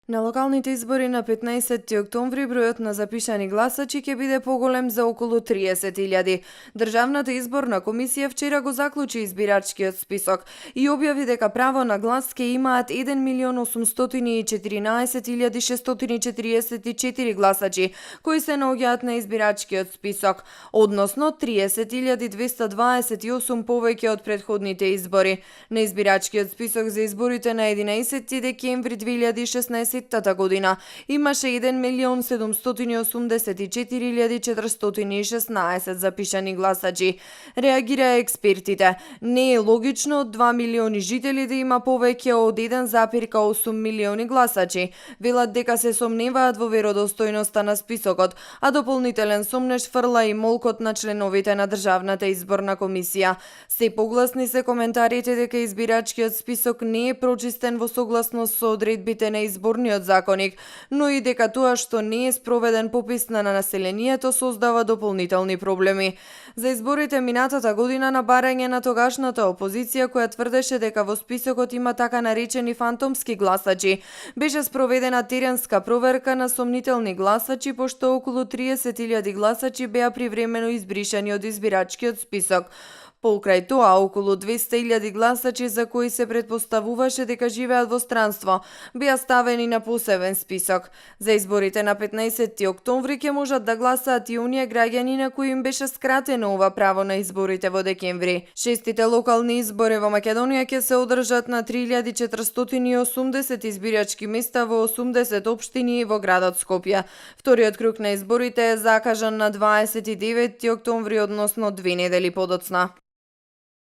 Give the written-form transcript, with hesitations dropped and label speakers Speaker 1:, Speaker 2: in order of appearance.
Speaker 1: На локалните избори на 15 октомври бројот на запишани гласачи ќе биде поголем за околу 30.000. Државната изборна комисија вчера го заклучи избирачкиот список и објави дека право на глас ќе имаат 1.814.644 гласачи кои се наоѓаат на избирачкиот список, односно 30.228 повеќе од претходните избори. На избирачкиот список за изборите на 11 декември 2016 година имаше 1.784.416 запишани гласачи. Реагира експертите. Не е логично од 2 милиони жители да има повеќе од 1,8 милиони гласачи. Велат дека се сомневаат во веродостојноста на списокот, а дополнителен сомнеш фрла и молкот на членовите на Државната изборна комисија. Се погласни се коментарите дека избирачкиот список не е прочистен во согласност со одредбите на изборниот законник, но и дека тоа што не е спроведен попис на населението создава дополнителни проблеми. За изборите минатата година на барање на тогашната опозиција која тврдеше дека во списокот има така наречени фантомски гласачи, беше спроведена теренска проверка на сомнителни гласачи пошто околу 30.000 гласачи беа привремено избришани од избирачкиот список. Покрај тоа, околу 200.000 гласачи за кои се претпоставуваше дека живеат во странство, беа ставени на посебен список. За изборите на 15 октомври ќе можат да гласаат и оние граѓани на кои им беше скратено ова право на изборите во декември. Шестите локални избори во Македонија ќе се одржат на 3.480 избирачки места во 80 општини во градот Скопје. Вториот круг на изборите е закажан на 29 октомври, односно 2 недели подоцна.